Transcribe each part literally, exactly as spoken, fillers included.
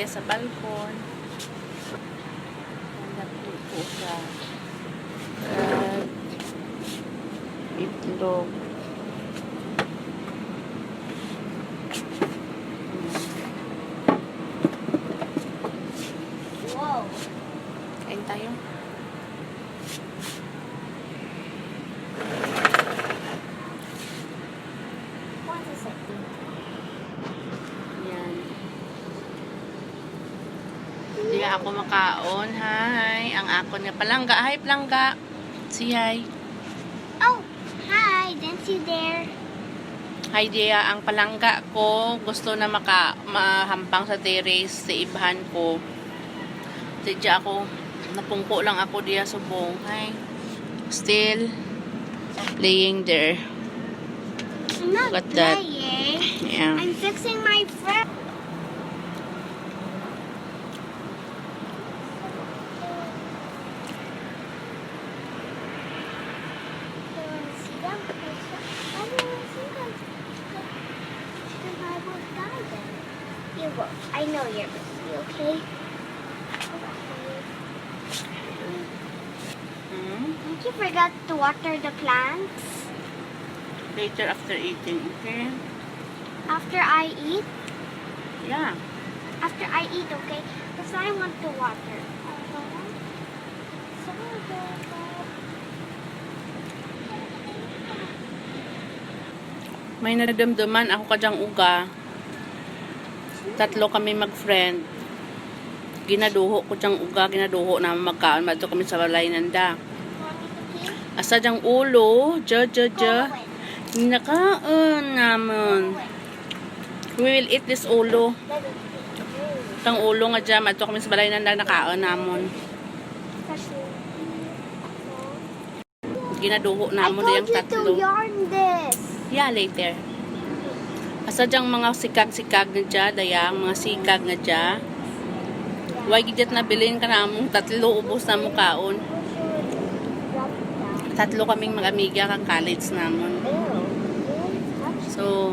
Sa balkon. Nagluto siya. Crab. Itlog. Wow. Kain tayo. Yan. Hindi ako makaon. Hi. Ang akon nga palangga. Hi, palangga. Say hi. Oh, hi. Didn't see you there. Hi, Dia. Ang palangga ko gusto na maka mahampang sa terrace sa ibhan ko. Sadya ako, napungko lang ako diya subong. Hi. Still playing there. I'm not Look at that. Playing. Yeah. I'm fixing my friend. You will. I know you're busy, okay? Hmm? Don't you forget to water the plants? Later after eating, okay? After I eat? Yeah. After I eat, okay? Because I want to water. May nadumduman ako ka dyang uga. Tatlo kami mag-friend. Ginaduho ko dyang uga, ginaduho na magkaon. Madto kami sa balay nanda. Asa dyang ulo, ja, ja, ja. Nakaon namon. We will eat this ulo. Tang ulo nga dyan, madto kami sa balay nanda, nakaon namon. Ginaduho namon dayang tatlo. I told you to yarn this. Yeah, later. Asa dyang mga sikag-sikag nga dya, dayang mga sikag nga dya. Why gid nabilin ka namong tatlo, ubos na mo kaon. Tatlo kaming mag-amiga kang college namon. So,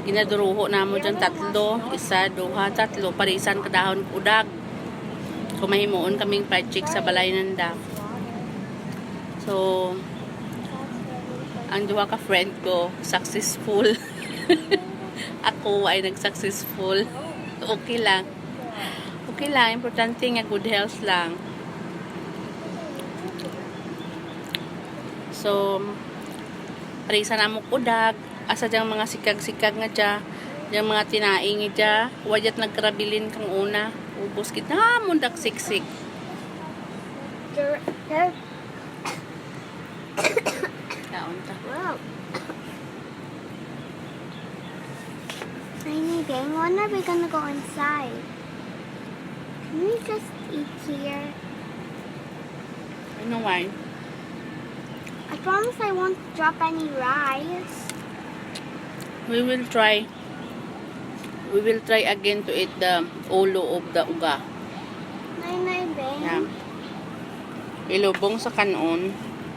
ginaduruho namon dyang tatlo. Isa, duha, tatlo. Parisan kadahon udag. Kung mahimuon kaming project sa balay nanda. So, ang duha ka friend ko, successful. Ako ay nag-successful. Okay lang. Okay lang. Importante nga good health lang. So, parisa na mo kudag. Asa dyang mga sikag-sikag nga dya. Dyang mga tinaing nga dya. Wadyat nagkarabilin kang una. Ubos gid namon dak siksik. Kaon ta. Wow. Rainy day. When are we gonna go inside? Can we just eat here? I know why. I promise I won't drop any rice. We will try. We will try again to eat the ulo of the uga. Nay, nay, beng. Yeah. Ilubong sa kanon.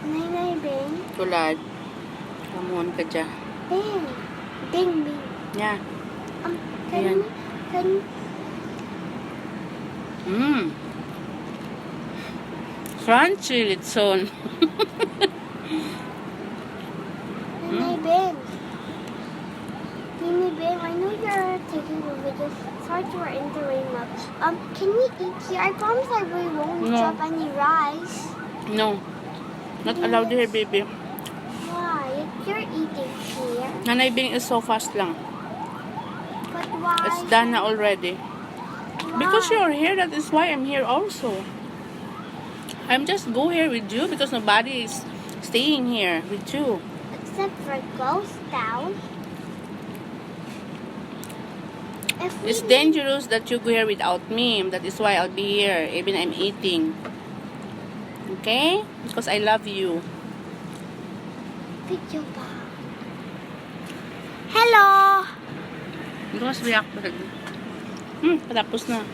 Nay, nay, beng. Tulad. Kamuhon ka dya. Beng. Beng, beng. Yeah. Um, can Ayan. You, can Mm. Crunchy litson. Nay, nay, beng. Nay, nay, beng, I know you're taking a video. Sorry for interrupting. Um, can we eat here? I promise I, we won't No. Drop any rice. No. Not allowed here, baby. Why? You're eating here. Nanay Bing is so fast lang. But why? It's done na already. Because you're here, that is why I'm here also. I'm just go here with you because nobody is staying here with you. Except for Ghost Town. If we It's need dangerous that you go here without me. That is why I'll be here, even I'm eating. Okay? Because I love you. Video pa. Hello! Because we have Hmm, patapos na.